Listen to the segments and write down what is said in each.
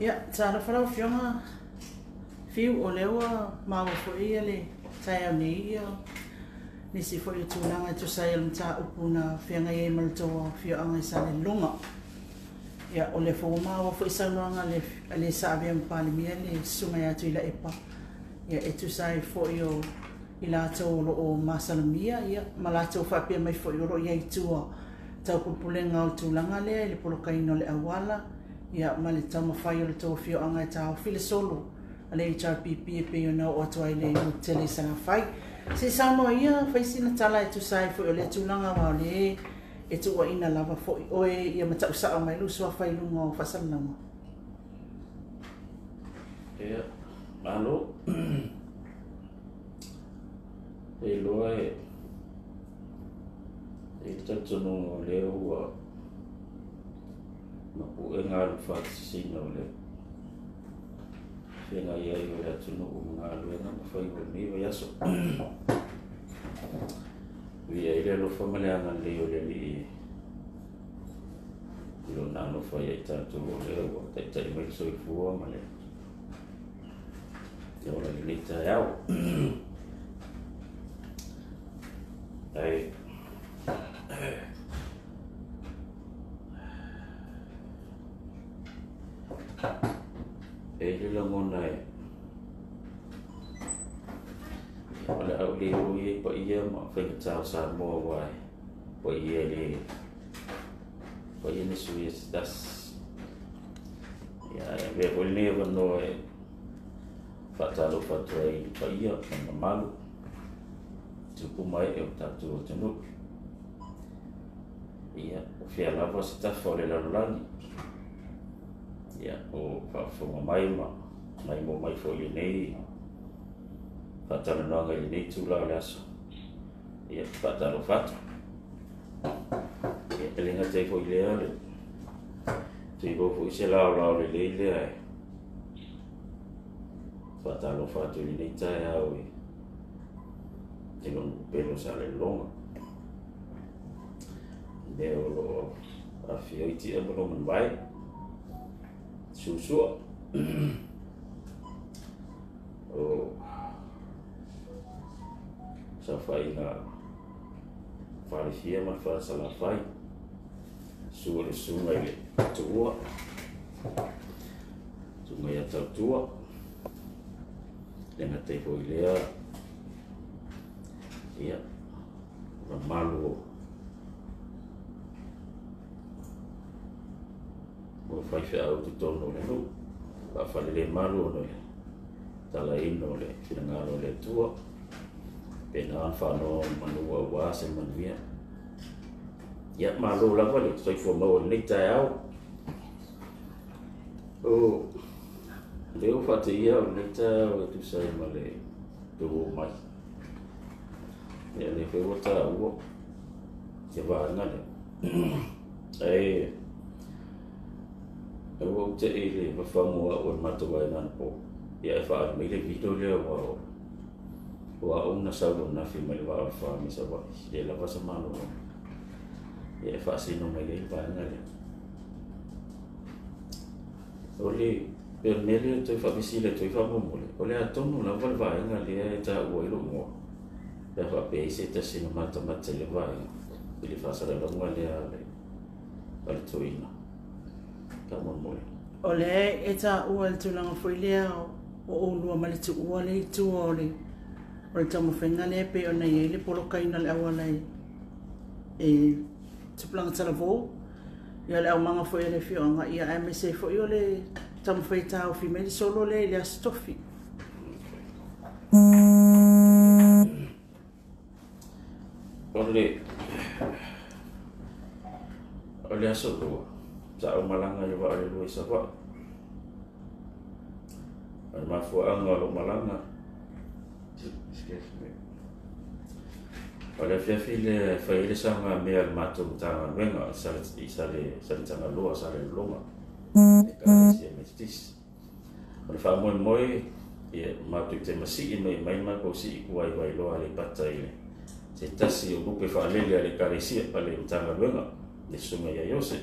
Ia, talofa lau Afioga Fiu, o lea ua maua foi le taeao nei nisi foi o tulaga e tusa ai o le mataupu na feagai ai ma le tou afioaga i Salelologa. Ia, o lea foi ua maua foi saunoaga a le sa avea ma Palemia le Susuga ia Tuilaepa, ia e tusa ai foi o i latou o lo o masalomia, ia, ma latou faapea mai foi o lo o i ai i tua taupulepulega o le tulaga lea i le polokaina o le auala, ia, ma le taumafai o le tou afioaga e taofi le solo a le HRPP e pei ona oo atu ai i le motu tele i Salafai. Se i saunoa ia, fai sina tala e tusa ai foi o lea tulaga aua o lea e tuuaina lava foi oe ia matau sao mai lou suafa i luga o faasalalauga. Ia, malo. E iloa e i le talitonuga o lea ua mapu'e galu faatasiga o le feagai ai o le atunuu ma galuega ma faiva o lenei vaiaso. Viia ai le alofa ma le agalelei o le Alii i lona alofa ia i tatou o lea ua taitai mai le soifua ma le ola i lenei taeao. Ae e le lagona e o le au le o i ai paia ma faigata o Samoa aua e paia le paia ni sui e se tasi. Ia, e avea foi lenei avanoa e faatalofa atu ai i le paia ma le mamalu tupu ma ee o le tatou atunuu. Ia, o fea lava se tafa o le lalolagi. Ia, o faafofoga mai ma maimoa mai foi i lenei faatalanoaga i lenei itula o le aso. Ia, faatalofa atu. Ia, e le gata ai foi i lea le tuivou foi se laolao lelei lea e faatalofa atu i lenei taeao i lou nuu pele o Salelologa. Lea o lo o afifio ai Tia ma Lomanuvae, Susua, o saofaiga Falefia ma le Falesalafai, susu le susuga i le Tuua, susuga ia Tautua, le gata ai foi lea, ia, mamalu o faifeau i totonu o le nuu, faafalelemalu ona o le talaina o le finagalo o le Atua, pena ona faanonomanu aua se manuia. Ia, malo lava le soifua maua i lenei taeao. O lea ua faateia au i lenei taeao e tusa ai ma le tou omai. Ia, lea foi ua taua ia vaega lea. Ae ua ou tei i le fafagu au o le matou aiga anapo. Ia, e faaali mai le video lea ua au na sau ananafi mai le vaa o le fa mai Savaii. Le lava sa malolo. Ia, e faasino mai ai le vaega lea. O le pe o le mea lea toe faafesili atu ai faamolemole, o le a tonu lava le vaega lea e taua ai lou igoa, pe a faapea ai se tasi na matamata i le vaega i le faasalalauga lea a le toeaina faamolemole. O lea e taua i le tulaga foi lea o oulua ma le tuua le itu o le taumafaiga lea e pei ona i ai le polokaina o le auala e tupulaga talavou, ia le aumaga foi a le afioaga, ia aemaise ai foi o le taumafai e taofi mai le solo lea i le Aso Tofi. O le aso lua, sa ou malaga i le vaa o le lua i Savaii. O le mafuaaga o lou malaga, excuse me, o le afiafi lea e fai ai le saugamea a le matou Matagaluega i Saletagaloa, Salelologa, Ekalesia Metotisi. O le faamoemoe, ia, matou te masii mai mai le matou sii tua i Vailoa Aleipata i le se tasi o lupe faalele a le Ekalesia a le Matagaluega, le susuga ia Iose.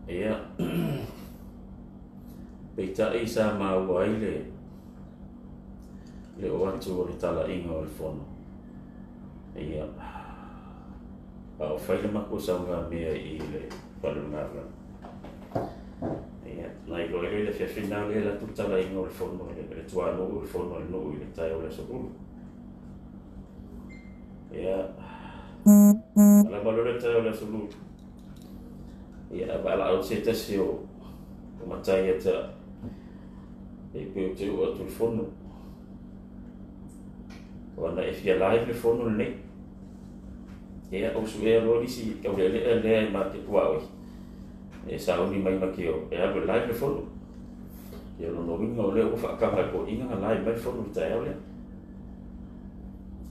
Ia, Peitai sa maua ai le le oo atu o le talaiga o le fono. Ia, a o fai le matou saugamea i le fale o le galuega. Ia, na iloa ai lea i le afiafi lena lea e alu atu le talaiga o le fono i le tuanuu o le fono a le nuu i le taeao o le aso Lulu. Ia, alama loa le taeao o le aso Lulu. Ia, a valaau se tasi o matai ia te au, e pei ou te oo atu i le fono. Ona e fia live le fono lenei. Ia, ou suea loa nisi taulealea lea e ma te tuaoi. E sauni mai ma te o, e alu e live le fono. Ia, o lona uiga o lea ua faataga e toeaiina na live mai le fono i le taeao lea.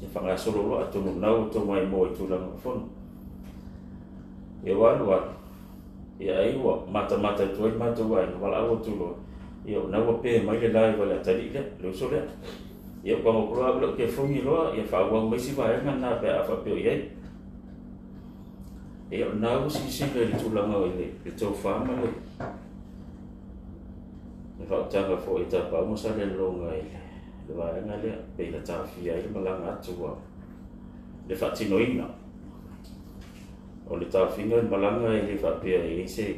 Ia faagasolo loa atonu o lena ua outou maimoa i tulaga o le fono. Ia ua alu alu, ia ai ua matamata atu ai le matou aiga, valaau atu loa, ia o lena ua pe mai le live a le atalii lea, le uso lea. Ia ua tago atu loa au i lau telefoni loa, ia faaauau mai isi vaega na pe a faapea o i ai. Ia o lena ua silasila i le tulaga i le tofa ma le faautaga foi i Tapaau ma Salelologa i le vaega lea, pei na taofia ai le malaga atu a le faatinoina. O le taofiga o le malaga e le faapea e i ai se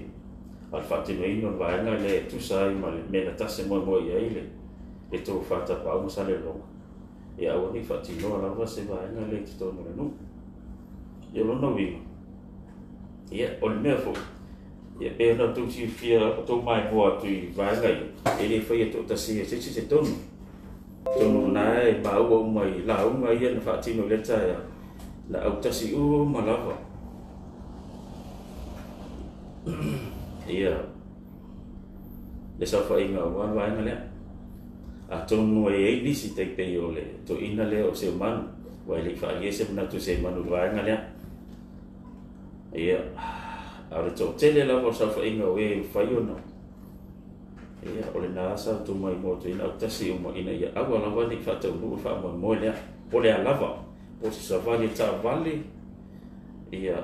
a o le faatinoina o le vaega lea e tusa ai ma le mea na tasi e moemoe i ai le tofa Tapaau ma Salelologa, ia aua ne i faatinoa lava se vaega lea i totonu o le nuu. Ia o lona uiga, ia o le mea foi, ia pei ona outou silafia outou maimoa atu i vaega ia, e le faia toatasia e se isi se tonu. Atonu o lena e maua uma i lauga ia na faatino i lea taeao, na autasi uma lava ia le saofaiga aua le vaega lea. Atonu e i ai nisi tai pei o le toeaina lea o Seumanu, aua e le i faaalia se manatu o Seumanu i le vaega lea. Ia, a o le toatele lava o le saofaiga o e mafai ona Ia, o lena sa outou maimoa atu ai na autasi uma ina ia aua lava ne i faataunuu le faamoemoe lea, po o le a lava, po o se savali e taavale, ia,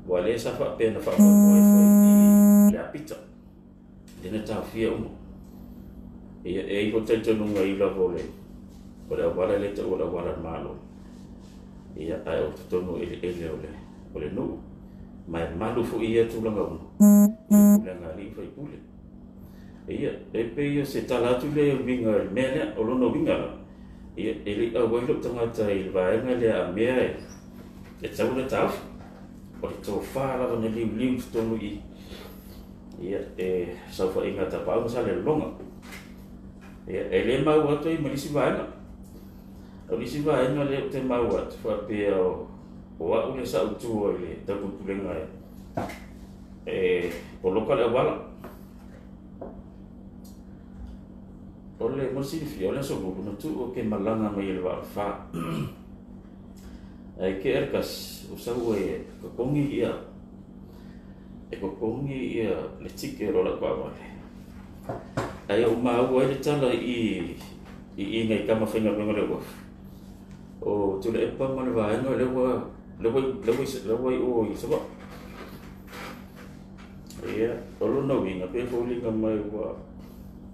aua lea sa faapea na faamoemoe e fai i le apita, lea na taofia uma. Ia, e i ai foi talitonuga i lava o le, o le auala lea e taua o le auala a le Malo, ia, ae o totonu o eleele o le, o le nuu, ma e malu foi ia tulaga uma i le pulega a alii ma faipule. Ia, e pei o se tala atu lea e uiga i le mea lea, o lona uiga la, ia, e le i auai lou tagata i le vaega lea a mea e, e tatau ona taofi. O le tofa lava na liuliu i totonu i i, ia, e saofaiga a Tapaau ma Salelologa. Ia, e le maua atu ai ma nisi vaega. O nisi vaega lea ou te maua atu faapea o, o au lea sa ou tua i le taupulepulega e, e poloka le auala. O le mo le silafia, o le aso Lulu na tuu au ke malaga mai e le vaa o le fa. Ae ke le kasi, o sau e totogi ia, e totogi ia le tike o lau taavale. Ae ou maua ai le tala i i i nai tama faigaluega o le uafu, o Tuilaepa ma le vaega lea ua lea ua lea ua i o i Savaii. Ia, o lona uiga, pei e foliga mai ua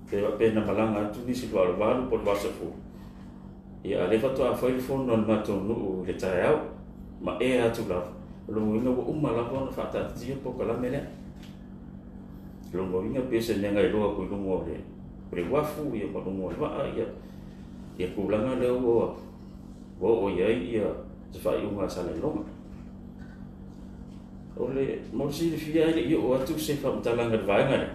pe faapea na malaga atu nisi i le vaa o le 8 po o le 8:10. Ia, a o lea faatoa fai le fono a le matou nuu i le taeao, ma ea atu lava, o lona uiga ua uma lava ona faataatitia le polokalame lea. O lona uiga pei o se mea na iloa atu i luga o le, o le uafu ia ma luga o le vaa ia, ia tulaga lea ua, ua oo i ai ia se faaiuga a Salelologa. O le, mo le silafia e le i oo atu se faamatalaga i le vaega lea,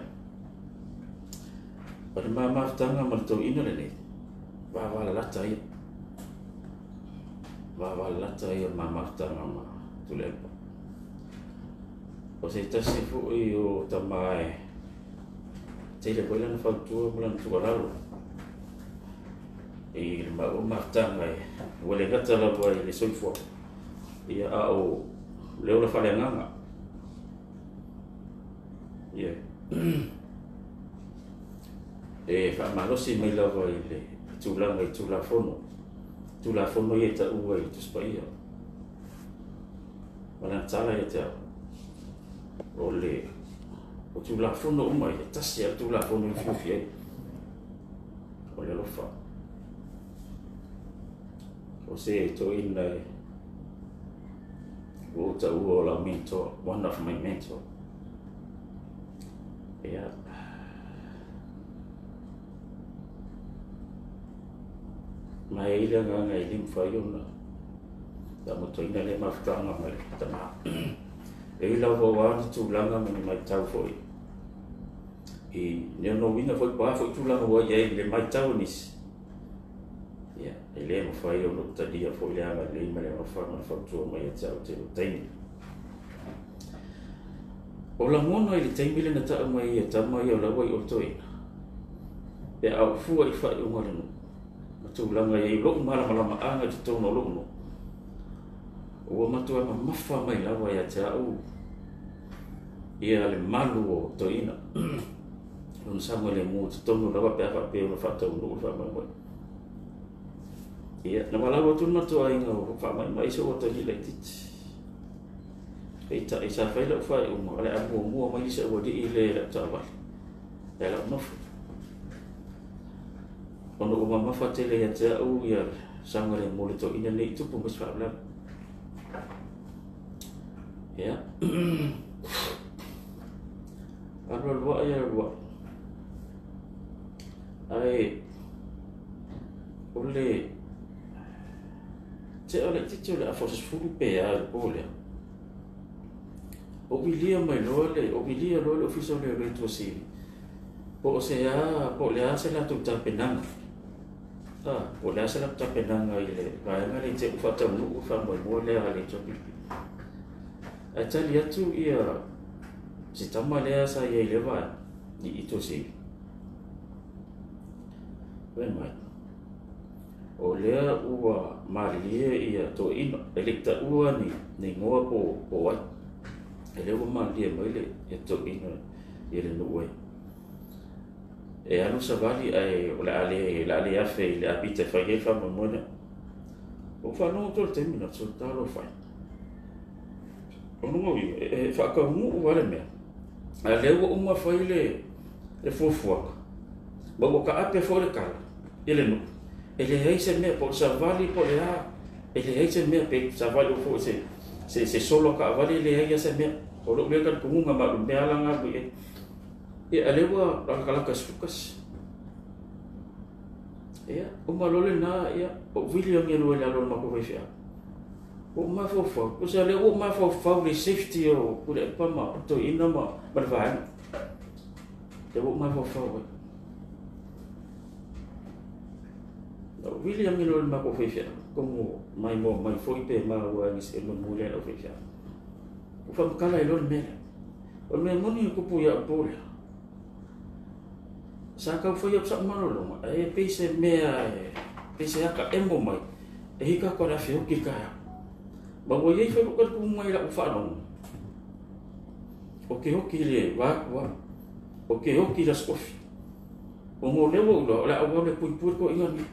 o le ma mafutaga ma le toeaina lenei, vavalalata ia. Vavalalata ia o le ma mafutaga ma Tuilaepa. O se tasi foi o tama e tele foi lana fautua ma lana tuualalo i le maua mafutaga e ua le gata lava i le soifua, ia a o le ola faaleagaga. Ia e faamalosi mai lava i le tulaga i Tulafono, Tulafono ia e taua i le Tusi Paia. Ma lana tala ia te au, o le O Tulafono uma ia, e tasi lava le Tulafono e ufiufi ai, o le alofa. O se toeaina e ua ou taua o lau mentor, one of my mentor. Ia, ma e i ai le agaga e le mafai ona taumateina lea mafutaga ma le tama. E ui lava ua ni tulaga ma ni matau foi i ni ona uiga foi po o a foi tulaga ua i ai i le matau a nisi, ia, e le mafai ona ou talia foi le agalelei ma le alofa ma le fautua mai ia te au i le tele o taimi. O lagona i le taimi lea na tau mai ai e tama ia o la ua i o le toeaina, pe a ou fua i faaiuga o le nuu ma tulaga e i ai lou malamalamaaga i totonu o lou nuu, ua matua mamafa mai lava ia te au ia le malu o toeaina. Lona saogalemu i totonu lava pe a faapea ona faataunuu le faamoemoe. Ia, na valaau atu le matou aiga ua faamaimai sou atalii laitiiti. Peitai, sa fai lau faaiuga, o le a muamua mai si aualii lea i lau taavale, e lau nofo. Ona ua mamafa tele ia te au ia saogalemu o le toeaina ne i tupu mai se faalavelave. Ia. Alualuai, alualuai. Ae o le tea o laitiiti o le afa o se 10 pe a i le po lea. Ou vilia mai loa le, ou vilia loa le ofisa o leoleo i Tuasivi, po o se a, po o le a se latou tapenaga. A, po o le a se latou tapenaga i le vaega lea i te i ua faataunuu le faamoemoe lea a le HRPP. Ae tali atu ia si tama lea sa i ai i lea vaega i Tuasivi. Fai mai, o lea ua malilie ia toeaina, e le i taua ni igoa po o ai. E lea ua malilie mai le toeaina i le nuu e alu savali ae o le a le afe i le apita e fai ai le faamoemoe lea. Ua faalogo atu le taimi na talofa ai. O lona uiga, e faataunuu lava le mea, a o lea ua uma fai le fuafuaga, ma ua taape foi le tala i le nuu, e leai se mea, po o le savali po o le a, e leai se mea, pe savali foi se solo a taavale, e leai lava se mea. O lou lea talitonuga ma le mea la na alu i ai. Ia, a lea ua latalata i 11. Ia, uma loa lena, ia, ou vili agelu ai i lalo o le matou faifeau. Ua ou mafaufau, tusa lea ua ou mafaufau i le safety o Tuilaepa ma toeaina ma le vaega. Lea ua ou mafaufau ai. Na ou vili agelu ai i le matou faifeau, atonu maimoa mai foi pe maua ai se mulimuli lea i lau faifeau. Ua faamatala ai loa le mea lea. O le mea moni na tupu ia au lea, sa tau fai atu sau malologa, ae pei se mea e, pei se ata emo mai, e hika atu a le afe oki i le taeao. Ma ua i ai foi lou talitonuga i lau faalogo, o ke oki le vaatu au, o ke oki le aso tofi. Ona o lea ua ou iloa, o le a ou alu e puipui le toeaina lenei.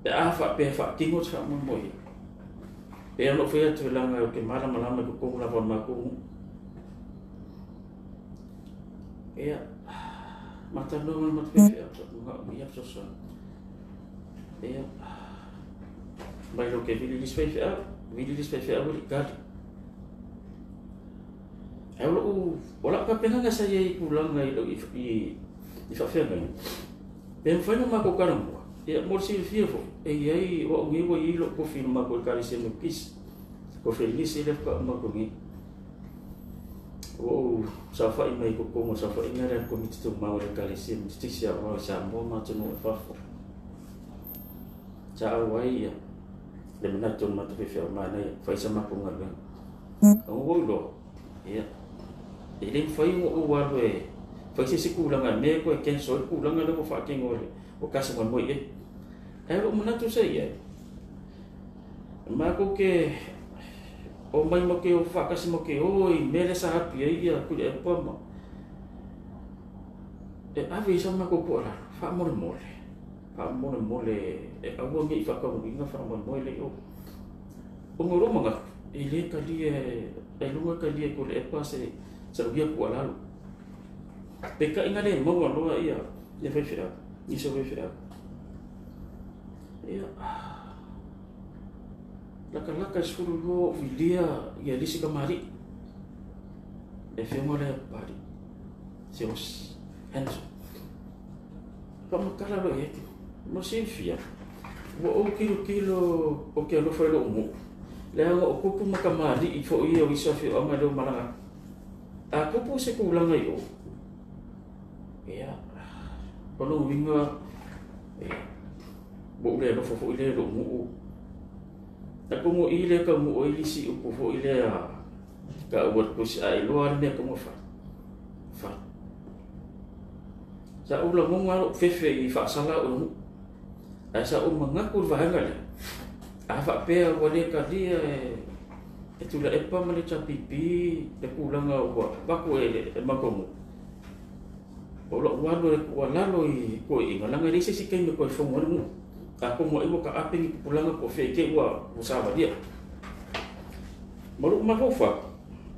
Pe a faapea e faatino se faamoemoe ia. Pei ona ou fai atu leaga ou te malamalama i totonu lava o le matou nuu. Ia, ma talanoa ma le matou faifeau, manaomia fesoasoani. Ia, mai loa ou te vili i le isi faifeau, vili le isi faifeau e le i tali. Ae o lou, o lau tapenaga sa i ai i tulaga i lou i faafeagaiga, pe mafai ona matou talanoa, ia mo le silafia foi, e i ai, o au nei ua i ai lou tofi i le matou Ekalesia Metotisi, tofi alisi lea faatoa uma atu nei. Ua ou saofai mai i totonu o le saofaiga lea a le Komiti Tumau a le Ekalesia Metotisi Aoao i Samoa ma atunuu i fafo. Sa auai ia le manatu o le matou faifeau manaia, fai sa matou galuega. Ona ua ou iloa, ia, e le mafai ona ou alu e fai se isi tulaga e mea toe cancel ai le tulaga lea ua faatino e le ua tasi moemoe i ai. Ae o lou manatu sa i ai, matou te omai ma te o faatasi ma te o i mea lea sa api ai ia Tuilaepa ma e ave i sa matou tuualalo, faamolemole, faamolemole e aua ne i faataunuuina faamoemoe lea i o. Ona o lou manatu, e le talia e, ailoga e talia e Tuilaepa se sau ia tuualalo. Peitai na le maua loa ia ia faifeau, nisi o faifeau. Ia, lakalaka i 12 ou vilia ia lisi kamali'i. Le afioga lea Papalii, Siaosi Henderson. Faamatala loa i ai. Mo silafia, ua ou tilotilo ou te alofa i lou nuu, leaga o tupu ma tamalii foi ia o isi afioaga lea ua malaga atu. A tupu se tulaga i o, ia, o lona uiga, ia, ua ou le alofa foi lea i lou nuu. Atonu o i lea e taunuu ai le isi upu foi lea taua e le Tusi, a e iloa lava le mea e tatau ona fai, fai. Sa ou lagona lava lou fefe i faasala au e nuu, ae sa ou manatu i le vaega lea, a faapea ua le talia e Tuilaepa ma le HRPP le tulaga ua avatu e le matou nuu, o lou alu e tuualalo i toeaiina, leaga e leai se isi taimi e toe fono ai le nuu. Atonu ai ua taape ni tupulaga po o fea i te i ua savalia. Ma lou mafaufau,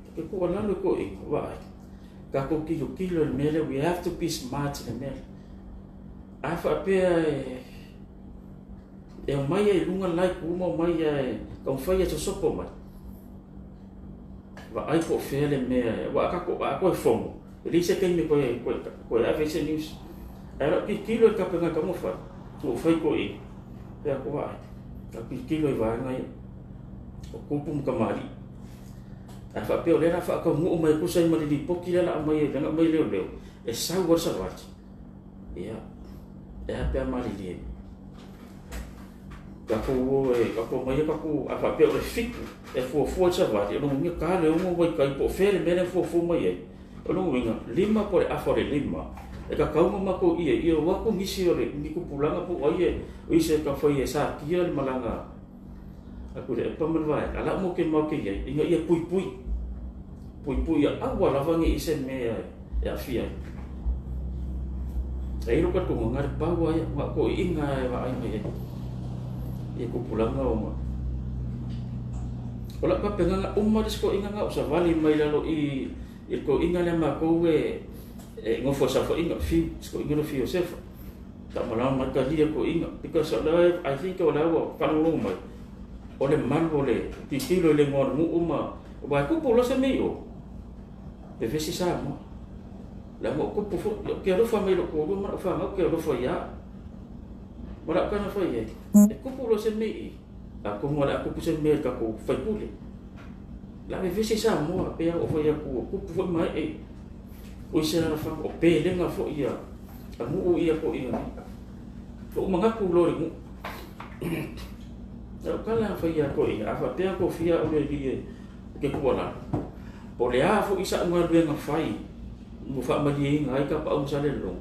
ou te tuualalo i toeaiina, vaai, tatou tilotilo i le mea lea, we have to be smart i le mea lea. A faapea e omai ai i luga le la itu ma omai e taumafai e sosopo mai, vaai po o fea le mea, aua a tatou, a toe fono, e leai se taimi e toe ave ai se news. Ae o lau tilotilo i le tapenaga e tatau ona fai, ua ou fai i toeaiina, fai atu, vaai, tatou tilotilo i vaega ia, o tupu ma tamalii. Ae faapea o lea o le a faataunuu mai e tusa ai ma le lipoti lea o le a aumai, lea na aumai e leoleo, e sau lava le savali. Ia, e a pe a malilie. Tatou o e, tatou omai tatou, a faapea o le 7 e fuafua i le savali, o lona uiga ta le 6 ua i tai po o fea le mea lea e fuafua mai ai. O lona uiga, 5 po o le afa o le 5, e tatau ona matou i ai, ia o atu nisi o le, ni tupulaga po o ai e, o isi e taumafai e satia le malaga a Tuilaepa ma le vaega, a la ua matou te i ai, ina ia puipui, puipui ia aua lava ne i se mea e aafia ai. E i ai lou talitonuga, na o le pau lava ia, na o toeaiina lava e vaai mai ai i tupulaga o ma. O lau tapenaga uma le isi toeaina na ou savali mai lalo i i le toeaina lea matou e nofo i saofaiga, fiu, si toeaina lea o Fiu Iosefa. Sa malama mai talia toeaina, because o lea, I think o lea ua faalogologo mai, o le malu o le tilotilo i le igoa o le nuu ma, aua e tupu loa se mea i o, vevesi Samoa. Leaga o tupu foi, ou te alofa mai i lou toalua ma lau fanau, ou te alofa ia au. Ma lau tala fai ai, e tupu loa se mea i i, atonu o le a tupu se mea i le tatou faipule. O le a vevesi Samoa, pei lava ona ou fai atu, ua tupu foi ma ee o isi alaalafaga, o pelega foi ia a nuu ia toeaiina nei. Ua ou manatu loa i le nuu. Lau tala fai ia toeaiina, a faapea tofia au le alii e te tuualalo, po o le a foi sau galuega fai ua faamalieina ai Tapaau ma Salelologa,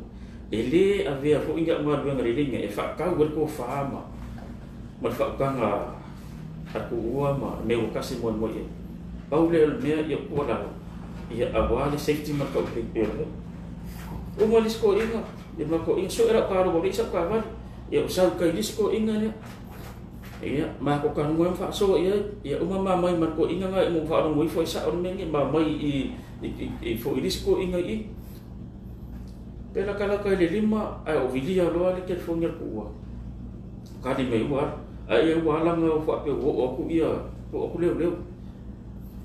e le avea foi ni au galuega lelei nei e faatau ai le tofa ma le faautaga a Tuua ma mea ua tasi moemoe i ai. Pau lea o le mea ia tuualalo, ia aua le safety ma le taupei o le nuu. Uma le isi toeaiina, ia ma toeaiina, sue lau talogo ua leai sau taavale, ia ou sau i tai i le isi toeaina lea. Ia, matou talanoa ma faasoa i ai, ia uma ma mai ma le toeaina lena ina ua faalogo ifo e sao le mea lenei, ma mai i foi i le isi toeaina i i. Pe latalata i le 5, ae ou vilia loa le telefoni a le tuua. Kali mai ua alu. Ae ia ua ala ona faapea ua oo atu ia, oo atu leoleo.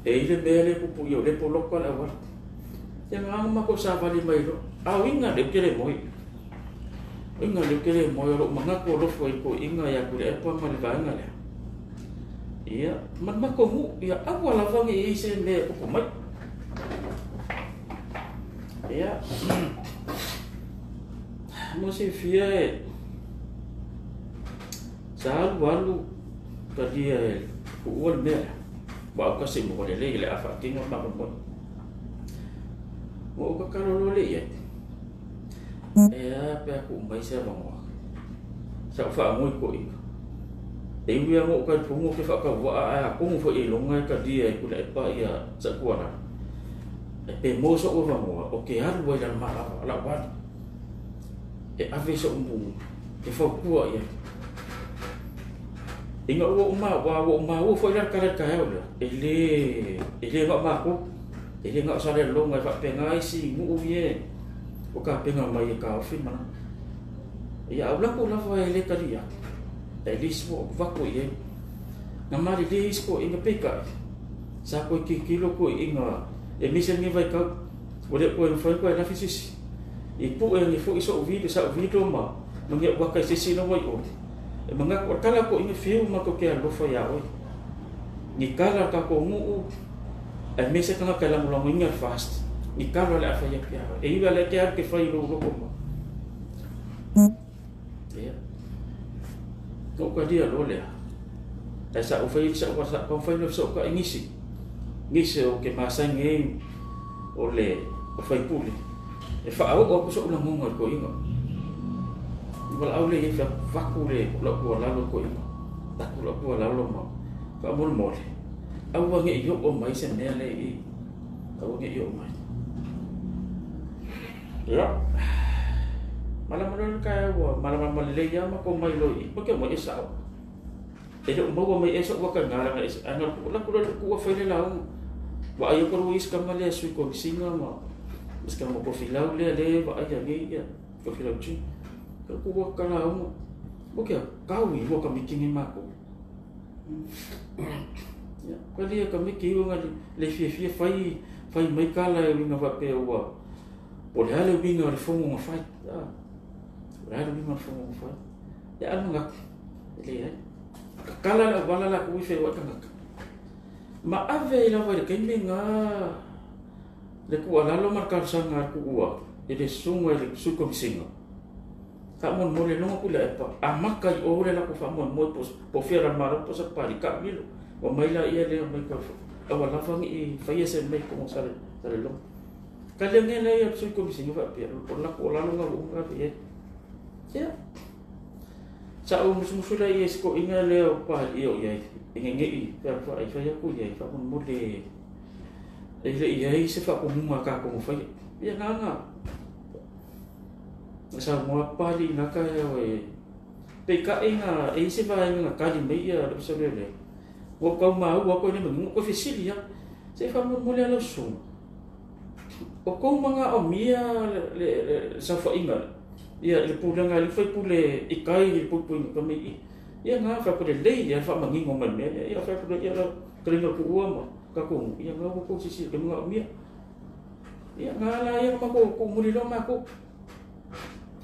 E i le mea lea e tupu i o lea poloka le auala. Ia na ona matou savali mai loa. A o iga lea ou te le moe. O iga lea ou te le moe, o lou manatu alofa i toeaiina ia Tuilaepa ma le vaega lea. Ia, ma le matou nuu, ia aua lava ne i i ai se mea e tupu mai. Ia, mo silafia e sa alu alu talia e tuua le mea lea. Ua autasi mo lelei le a faatino le faamoemoe. Ua ou tatalo loa lea i ai, e a pe a tuu mai se avanoa. Sa ou faanoi toeaina. E ui lava ina ou talitonu ou te faatauvaa ae atonu foi ailoga e talia e Tuilaepa ia sau tuualalo. E pe maua sou avanoa ou te alu ai i Lalomalava, lau alu e ave sou e fautua i ai. Ina ua ou maua, ua ou maua foi la le tala i le taeao lea, e le na o matou, e le na o Salelologa, e faapena isi nuu ia. O ka penga mai e ka ofi mana. Ia au lako lava e le kali atu. E lisi mo vaku i e. Nga mari le isi ko inga peka. Sa koe kikilo ko inga e mise ngi vai kau. O le koe mwhai koe lafi sisi. I pu e ngi fo iso uvido sa uvido ma. Mangi waka i sisi na wai o. E manga ko kala ko inga fiu ma ko ke alofa ia oi. Ni kala ka ko nguu. E mise kanga ka langu langu inga fast. Ni kala le afa ia pia. E iwa le ke aru ke whai lo loko ma. Ia. No ka dia lo lea. E sa u whai sa u sa u whai lo sa u ka ingisi. Ngisi o ke masangi e o le o whai pule. E wha au o kusa ula ngonga ko inga. Wala au le e wha vaku le la kua lalo ko inga. Taku la kua lalo ma. Wha mole mole. Au wange i o mai se mea le i. Au wange i o mai. Ia. Malama ka ua malama le ia ma ko mai lo i. Pa ke mo e sao. E le maua mai e so waka ngala e anga la ku la ku wa fele la u. Wa ai ko ruis ka male sui ko singa ma. Iska mo ko filau le le wa ai ngi ia. Ko filau chi. Ka ku wa kala u. O ke kau i wa ka mikingi ma ko. Ia, ka le ka miki u ngali le fie fie fai fai mai kala e winga wa pe ua. O le ale winga le fongo nga fai. O le ale winga le fongo nga fai. Ia alu ngak. Le ai. Kala la wala la ku ife wa kanga. Ma ave ila wa le kembe nga le ku alalo mar kal sanga ku ua. E le sunga le su komisinga. Ka mon mole longa ku le pa. Amaka i o le la ku fa mon mo po fiera maro po sa pari ka milo. O mai la ia le mai ka. Awa la fangi i fa se mai ko sa le long. Ka le nge le ia su komisinga fa pe. O la ku alalo nga u nga fe. Ya. Sa u musu la ia sko inga le o pa i o ia inga nge i fa fa i fa ia ku ia fa mon mole e le ia i se fa ko munga ka ko fa ia nga nga sa mo pa li nga ka ia e pe ka inga e se va inga ka li me ia le so le le o ka ma u ko ni mo ko fesili ia se fa mon mole ala su o ko manga o mia le sa fa inga ia le pulanga le fai pule i kai le pupu i ka mei ia nga fa pule le ia fa mangingo mai me ia fa pule ia la krenga ku ua ma ka ko ia nga ko sisi ke nga mia ia nga la ia ma ko ko muri lo ma ko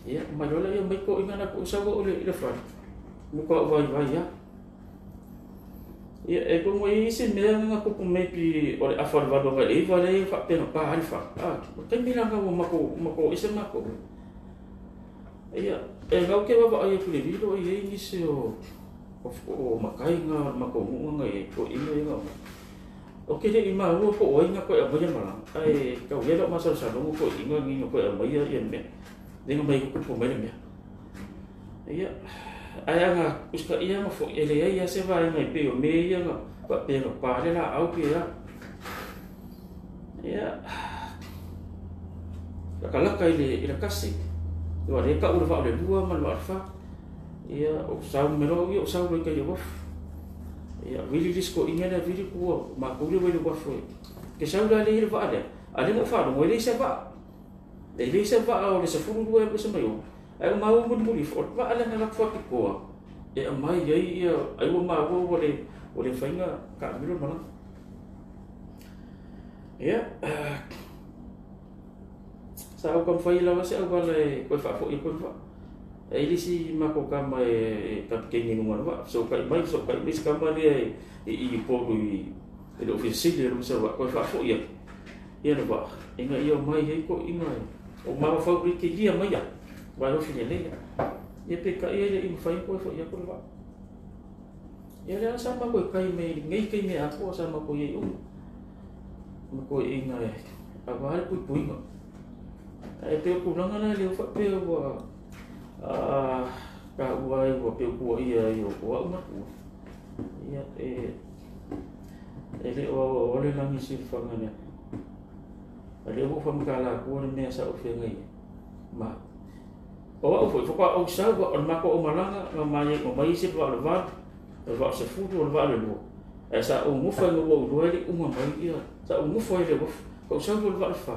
ia ma lo la ia mai ko inga na ko sa o le le fa mo ko vai vai ia ia e ko mo isi me nga ko ko me pi o le afa va do le va le fa pe no pa alfa ah te mi la nga ma ko isi ma ko ia e ngau ke wa ai ku le vilo ia ngisi o o makai nga ma ko nga e ko inga inga o ke le ima o ko o inga ko e mo ma ai ka we lo ma sa sa lo ko inga ngi ko e mo ia ia me de nga mai ko ko mai me ia ai anga uska ia ma fo ele ia se vai mai pe o me ia nga pa pe nga pa le la au ke ia ia la kala kai le ila kasi Wa le ka ura le lua ma le alfa ia o sa mero ia o sa le ka ia ia vili disco inga le vili ku ma ku le le wafo ke sa le le va ale ale mo fa mo le sa va le le sa va o le sa furu lu e sa mai o ai ma o mo mo fo va ale na la fo ki ko e mai ia ia ai o ma o le fainga ka miro ma ia sa au kam fai la se au le ko fa fo i ko fa e lisi ma ko ka mai ka ke ni ngwa wa so kai mai so kai mis ka mai le i po i le ofisi le sa wa ko fa fo ia ia no wa inga ia mai e ko inga o ma fa ko ke ia mai ia wa lo fine le ia pe ka ia le i fai ko fo ia ko wa ia le sa ma ko kai me ngai kai me a ko sa ma ko ia u ma ko inga a wa ku pu inga e te kulanga na le fa pe wa a ka ua e wa pe ku ia i o ko ma ku ia e e le o le langi si fa ngana ale o fa mkala ku le me sa o fe ngai ma o o fo fa o sa wa o ma ko o malanga ma mai o mai se wa le va va se fu o va le lo e sa o mo fa no o lo le uma mai ia sa o mo fa le o sa o va le fa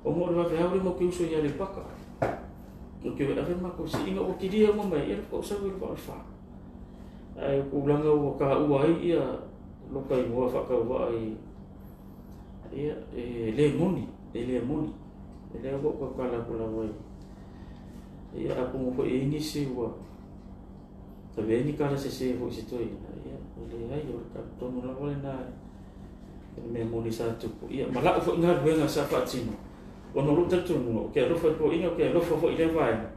Ona o le vaveao lea matou te uso i Aleipata. Matou te o e ave le matou siiga ua kilia uma mai ai, ia faatoa ou sau ai i le vaa o le 4. Ae o tulaga ua taua ai ia lota igoa faatauvaa i ia e le moni, e le moni. E lea ua ou tautala atu lava i ia atonu foi e i ai nisi ua avea ai ni tala sese foi i se toeaina, ia e leai o le talitonu lava lena i le mea moni sa tupu. Ia ma lau foi galuega sa faatino, ona o lou talitonuga ou te alofa i le toeaina, ou te alofa foi i lea vaega,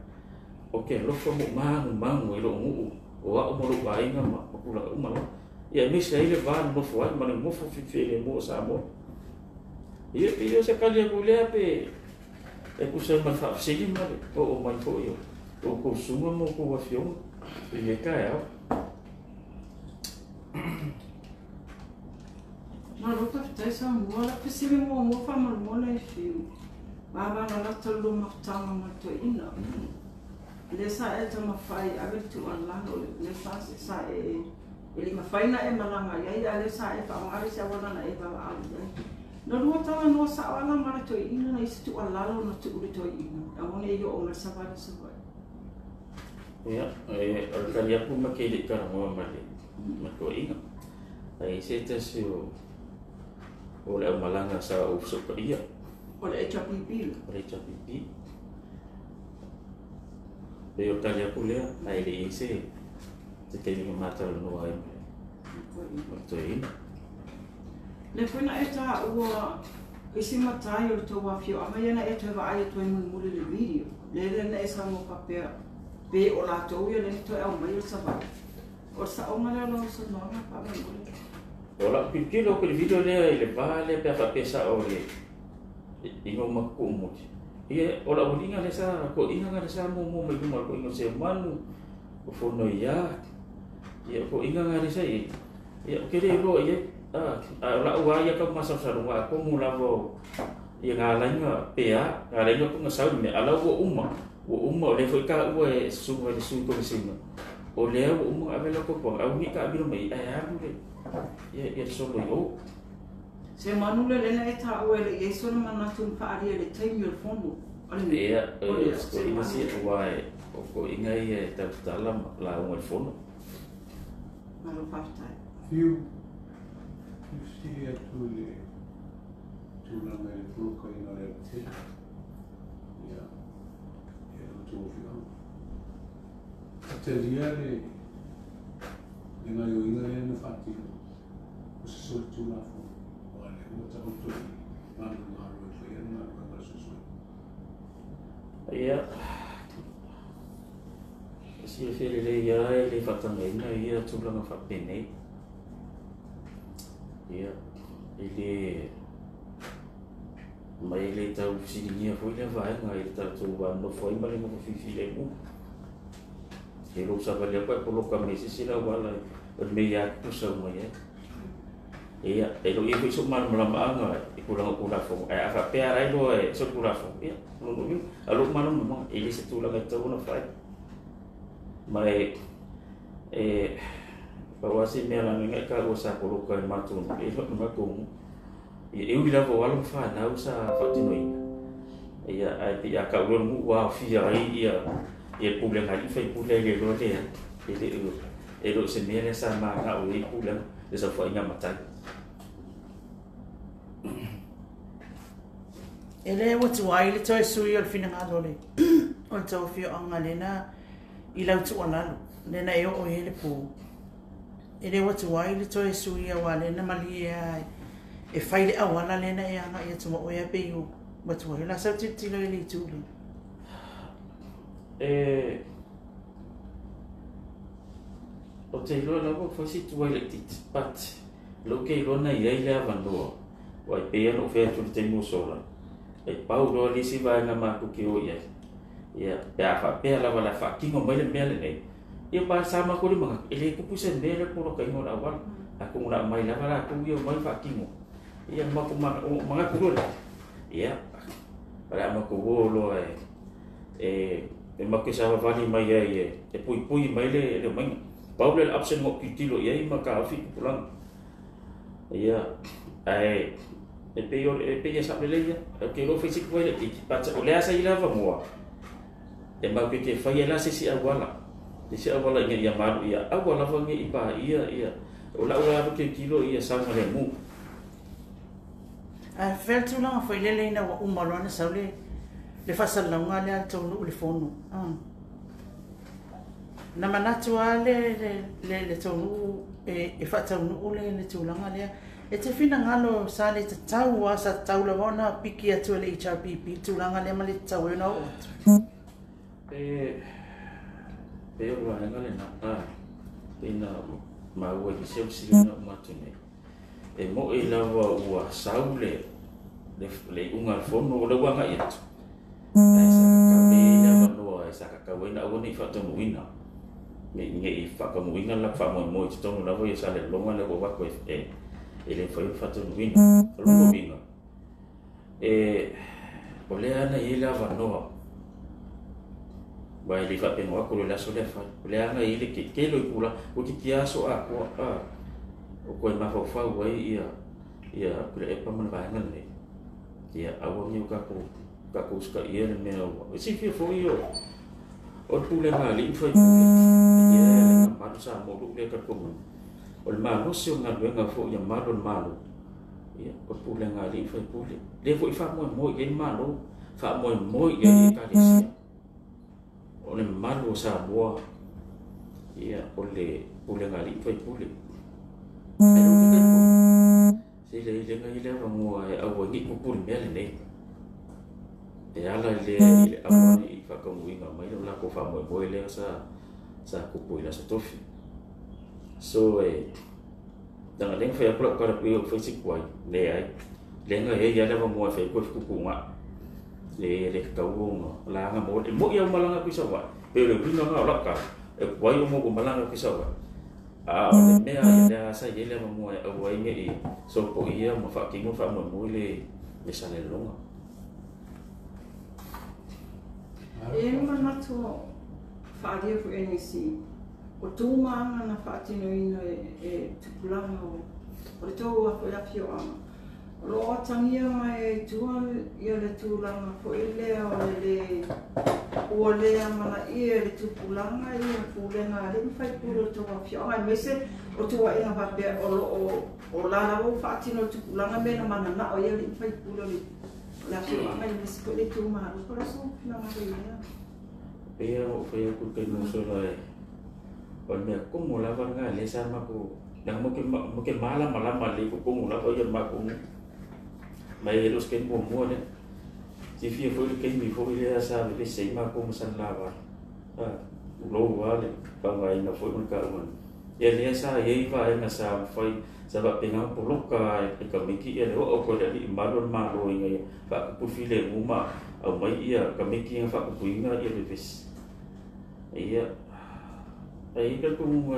ou te alofa ma ou magumagu i lou nuu o au ma lou aiga ma tulaga uma lava. Ia aemaise ai le va nonofo ai ma le nofo filemu o Samoa. Ia pei o se tali atu lea pe e tusa ai ma le faafesili ma le oo mai foi o outou susuga ma outou afioga i lenei taeao. Malo faafetai Samoa. O lau fesili muamua faamolemole e Fiu, vavalalata le lua mafutaga ma le toeaina. Lea sa e taumafai e ave le tuualalo, lea sa e, e le i mafai ona e malaga i ai, a o lea sa e faaaoga le isi auala na e valaau i ai. Na lua talanoa sao lava la ma le toeaina, na i ai se tuualalo na tuu i le toeaina, aua ne i oo mai le savali i Savaii? Ia, o le tali atu ma te le i talanoa ma le toeaina. Ae i ai se tasi o le aumalaga sa ou fesotaia. O le HRPP la? O le HRPP. Pei o le tali atu lea, ae le i ai se taimi na ma talanoa ai ma le toeaina. Lea foi na e taua isi matai o le tou afioaga ia na e toe vaai atu ai mulimuli i le video. Lea na e saunoa faapea pe o latou ia lea na toe aumai o le Savaii. O le saoga lea o lau saunoaga faamolemole. O lau tilotilo atu i le video lea i le va lea pe a faapea sao le ina ua matou tuumuli. Ia o le aualiiga lea sa toeaiina na lea sa muamua mai luma o le toeaina o Seumanu, o Fonoia, ia o toeaiina na lea sa i ai. Ia ou te le iloa i ai, a o lau lava ia tau masalosaloga atonu lava o ia na ala ai ona pe a, na ala ai ona sau le mea, a o la ua uma, ua uma, o lea foi e taua e susuga i le sui konesina, o lea ua uma ona ave lau fautuaga, aua ne i taamilo mai i i, ae alu le, ia, ia le solo i o. Se manu lea lea na e taua e le i ai sona manatu na faaalia i le taimi o le fono a le nuu. Ia, o se toeaina sia, aua o toeaiina ia e tautatala ma lauga i le fono. Malo faafetai. Fiu, fiu fesili atu i le tulaga i le polokaina o le alatele, ia, e lo outou afioaga. E talia le, le gaioiga lea na faatino, o se solitulafono, aua o lea ua taoto i malu o le Malo e faia le galuega a le suesuega. Ia, e silafia lelei lava e le faatagaina ia tulaga faapenei. Ia, e le ma e le tau fesiligia foi lea vaega i le tatou va nonofo ai ma le nofo filemu. E lou savali atu ae poloka mai se isi lau ala o le mea ia tutusa uma i ai. Ia, e le o i ai foi sou malamalamaaga i tulaga o Tulafono, ae a faapea la e iloa e solitulafono, ia, o lona uiga, a o lou malamalamaaga, e le se tulaga e tatau ona fai. Ma e, e pau lava si mea leaga e taua sa poloka e le matou nuu, e le matou nuu. Ia, e ui lava o alo ma fanau sa faatinoina, ia, ae pei a tau loa le nuu ua aofia ai ia, ia le pulega a alii ma faipule ae le iloa lea, e le o, e le o se mea lea sa manao i ai pulega, le saofaiga a matai. E le ua tuai le toe sui o le finagalo o le o le tou afioaga lena i lau tuualalo lena e oo i ai le po. E le ua tuai le toe sui aua lena malie lava e fai le auala lena e agai atu ma oe a pei ua tuai. O le a sau tilotilo i le itu lea? E Ou te iloa lava ua fai si tuai laitiiti but lea ou te iloa na i ai le avanoa aua e pei lava ona ou fai atu i le taimi ua sola, e pau loa le isi vaega matou te o i ai, ia pe a faapea lava o le a faatino mai le mea lenei, ia pa sa matou le manatu, e le tupu se mea le polokaina o le auala. Atonu o le a aumai lava latou ia omai faatino, ia matou manatu loa lea, ia o le a matou o loa e e matou te savavali mai ai e puipui mai le omaiga. Pau lea o le option na ou tilotilo i ai ma taofi i tupulaga. Ia, ae E pei o e pei e sa le ia. E ke lo fai ku le ki pa o le asa ila va moa. E mau ke ke fai la se si awala. Se si awala nge ia malu ia awala va nge i pa ia ia. O la ua ke kilo ia sa le mu. A fel tulaga foi lele ina ua uma loa ona sau le le faasalalauga lea a le taunuu le fono. Na manatu lava le le le taunuu e e faataunuu le le tulaga lea. E te finagalo sa le tatau lava, sa tatau lava ona piki atu e le HRPP le tulaga lea ma le tatau ai ona oo atu. E pei o le vaega lena, pei na maua i nisi o fesili na uma atu nei. E mo'i lava ua sau le le le iuga a le fono o lea ua agai atu, ae sa kakau le le avanoa e sa kakau ai na aua ne i faataunuuina. Ne i ne i faataunuuina le latou faamoemoe i totonu lava ia Salelologa lea ua avatu e e le mafai ona faataunuuina. O lona uiga, e o lea na i ai le avanoa aua e le i faapena atu le aso lea fai. O lea na i ai le tele o itula, toeitiiti lava aso atoa o toe mafaufau ai ia ia Tuilaepa ma le vaega lenei. Ia aua ne i o tatou tatou usitaia le mea ua e silafia foi o o le pulega a alii ma faipule lea e malu Samoa o lou lea talitonuga. O le malosi o le galuega foi ia malu e le Malo, ia o le pulega a alii ma faipule. Lea foi e faamoemoe i ai le Malo, faamoemoe i ai le Ekalesia. O le mamalu o Samoa, ia, o le pulega a alii ma faipule. Ae lou te talitonu, se le le na i le avanoa e aua ai ne i tupu le mea lenei. E ala lea i le aua ne i faataunuuina mai le latou faamoemoe lea sa sa tupu i le Aso Tofi. So e leaga lea na fai atu lau tala pei ou fai si tuai, leai. Lea na i ai lava le avanoa e fai ai koe fetuutuunai. Le le tatau ona laga mo e moi au malaga atu i Savaii. Pei o le uiga lena o lau tala, e tuai ona ou malaga atu i Savaii. A o le mea ia lea sa i ai le avanoa e aua ai ne i sopoia ma faatino le faamoemoe le le Salelologa. E i ai le manatu faaalia foi e nisi, o tu ma aga na faatinoina e tupulaga o le tou foi afioaga, o lo o atagia mai ai i tua le tulaga foi lea o le lē ua le amanaia e le tupulaga ia pulega a alii ma faipule o le tou afioaga, aemaise o tuuaiga faapea o lo o o la lava ua faatino e le tupulaga mea na mananao ai alii ma faipule o le afioaga aemaise foi le itumalo. Po o le a sou finagalo i lea? Pei lava ona ou fai atu i le taimi ua sola e o le mea komo lava lena lea sa matou leaga matou te malamalama lelei i totonu lava ia o le matou nuu. Ma e le o se taimi muamua lea. Silafia foi le taimi foi lea sa vevesi ai matou ma Salelavae. Tulou lava le faaaogaina foi ma le taua. Ia lea sa i ai vaega sa mafai sa faapena ona poloka e tamaiti ia le oo atu e le alii malu o le Malo ina ia faatupu le filemu ma aumai ia tamaiti na faatupuina ia vevesi. Ia, e i ai talitonuga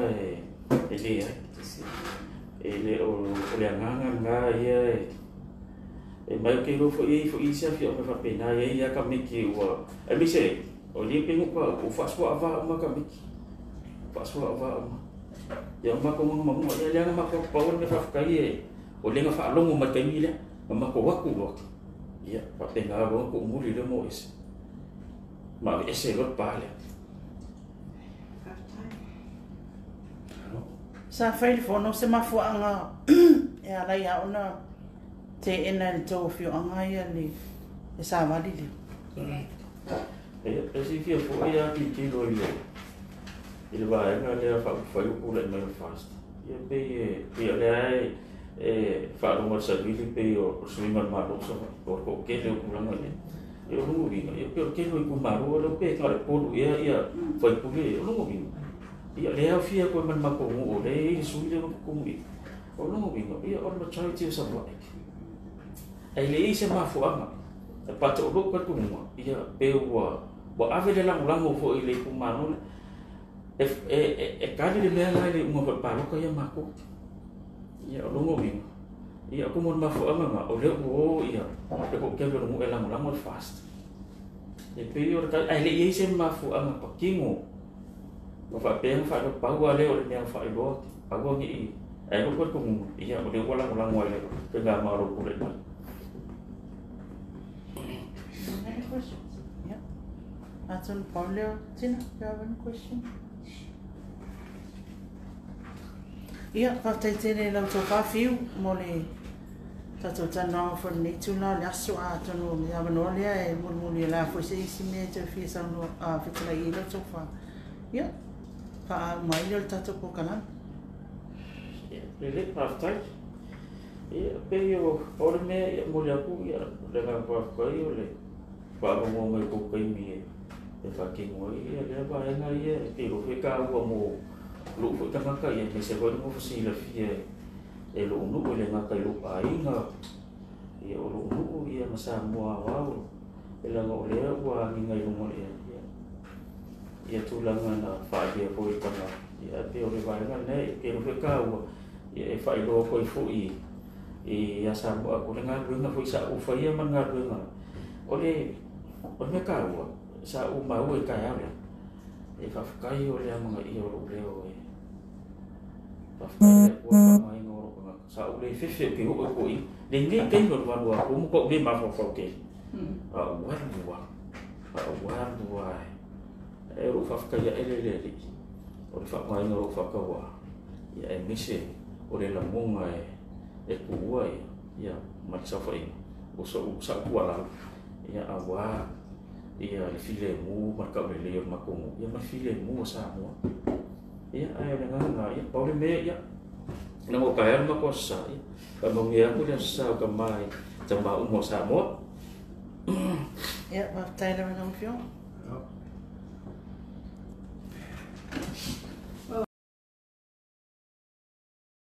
e leai. E le o le agaga lena ia e mai ou te iloa foi e i ai foi isi afioaga faapena, e i ai lava tamaiti ua aemaise o lea pei ona ou faasoa uma tamaiti. Faasoa uma. Ia o matou manumanuga, ia lea na matou pau le mea faafetai e o lea na faalogo mai i le taimi lea, na matou o atu loa. Ia faapena loa ona tuumuli lea mo ese. Ma aveese loa le pa lea. Sa fai le fono se mafuaaga e ala ai lava ona teena e le tou afioaga ia le savali lea. E silafia foi a tilotilo i le i le vaega lea faaupufai ua tulai mai o le FAST. Ia pei e pei o lea e e faalogo i le savili pei o le suiga o le Malo o Savaii, o le toatele o tulaga ia. Ia o lona uiga, ia pei o le tele o itumalo lea pe na o le tolu ea ia faipule, o lona uiga, ia lea e aofia atu ai ma le matou nuu o lea e i ai le sui lea ua tumu i i. O lona uiga, ia o le majority o Savaii. Ae leai se mafuaaga, but o lou talitonuga, ia pe ua ua ave le lagolago foi i le itumalo lea. E, e, e, e tali le mea la i le iuga foi o le palota ia matou. Ia o lona uiga, ia atonu o le mafuaaga lena, o lea ua o ia le toatele o le nuu e lagolago le FAST. E pei o le tali, ae le i i ai se mafuaaga patino na faapea ona faailoa, pau lava lea o le mea na faailoa, aua ne i, ae lou talitonuga, ia o lea ua lagolago ai le faigamalo o tulai mai. questions? Yeah. Atonu pau lea, Tina, do you have any questions? Ia, faafetai tele i la outou faafio mo le tatou talanoaga foi i lenei itula o le aso. Atonu o le avanoa lea e mulimuli ai foi se isi mea e toe fia saunoa fetalai i ai la outou fa. Ia, faauma ai lea o le tatou polokalame. Ia, lelei, faafetai. Ia, pei o pau le mea ia momoli atu ia le agaga faafetai o le faalogo mai o tou taimi e faatino ai ia lea vaega ia e pei foi taua mo lou foi tagata ia aemaise foi le nofo silafia e lou nuu e le gata i lou aiga ia o lou nuu ia ma Samoa aoao e leaga o lea ua agiga i luga o le ea ia ia tulaga na faaalia foi i tama ia ae pei o le vaega lena e pei foi taua ia e faailoa atu ai foi ia Samoa o le galuega foi sa ou faia ma le galuega o le mea taua sa ou maua i taeao lea e faafetai o le amanaia o lou leo e faafetai i le Atua le faaaogaina o lou tagata sa ou le fefe ou te oo i toeaiina lenei taimi o le 8 atu matua ou le mafaufau tele a ou alu lava a ou alu lava e o lou faafetai ae lea i le Alii o le faaaogaina o lou faatauvaa ia aemaise o le lagona e tuua ia ma le saofaiga o sa'u tuualalo ia aua ia le filemu ma le taulelei o le matou nuu ia ma le filemu o Samoa. Ia ae o le agaga lena ia pau le mea ia leaga o taeao le matou aso Sa ia faamanuia atu le aso Sa o tama i tama uma o Samoa. Ia, faafetai lava i lau Afioga.